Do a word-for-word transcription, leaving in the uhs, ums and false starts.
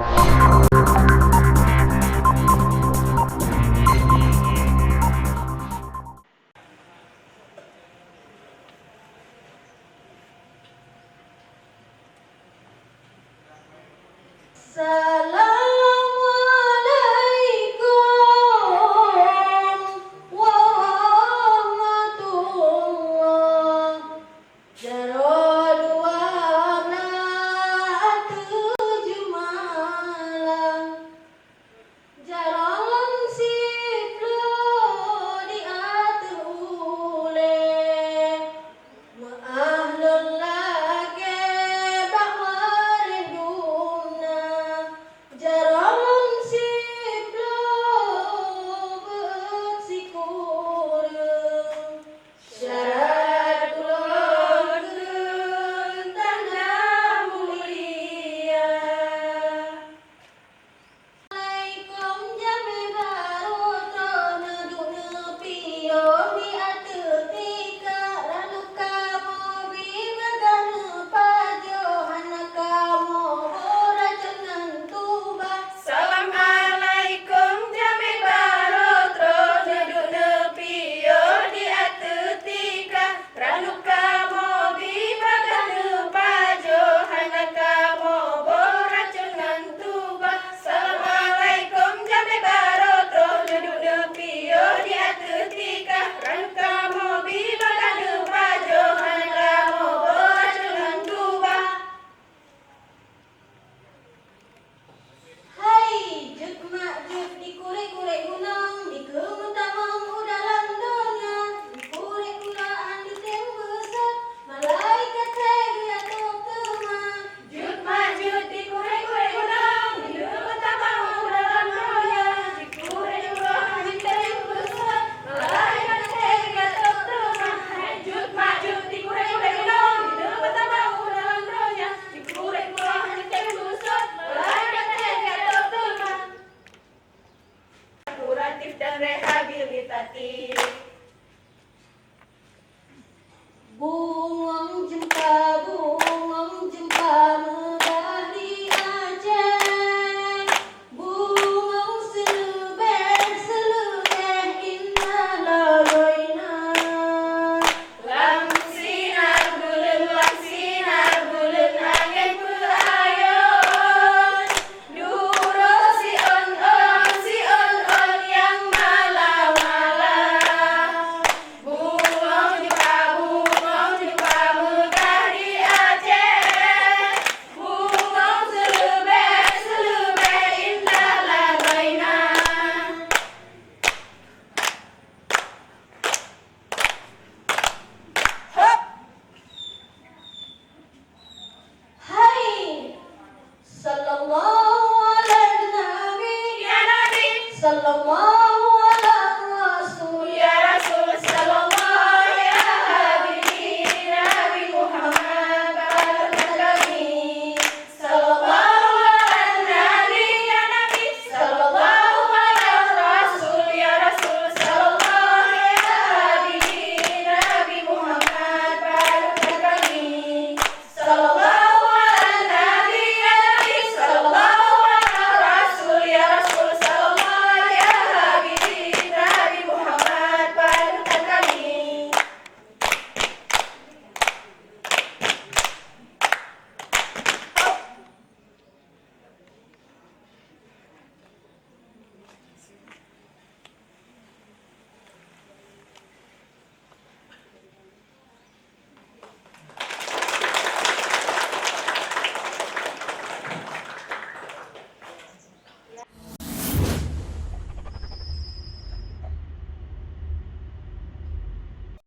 Assalamualaikum warahmatullah. Jaroe dua na ateueh jumalang. Jaroe lom siploh di ateueh ulée. Meuáh lôn lagée bak waréh dum na. Jaroe lom siploh beuet sikureueng. Syarat ulôn keu tanda mulia. Assalamualaikum, jamé barô troh neuduek neupiôh di ateueh tika, ranup kamoe bi bagah neupajoh, hana kamoe boh racon ngon tuba. Assalamualaikum, jamé barô troh neuduek neupiôh di ateueh tika, ranup kamoe bi bagah neupajoh, hana kamoe boh racon ngon tuba. Assalamualaikum, jamé barô troh neuduek neupiôh di ateueh tika, ranup kamoe bi bagah neupajoh, hana kamoe boh racon ngon tuba. Hai, jeuet mak jeuet di kurek-kurek gunong,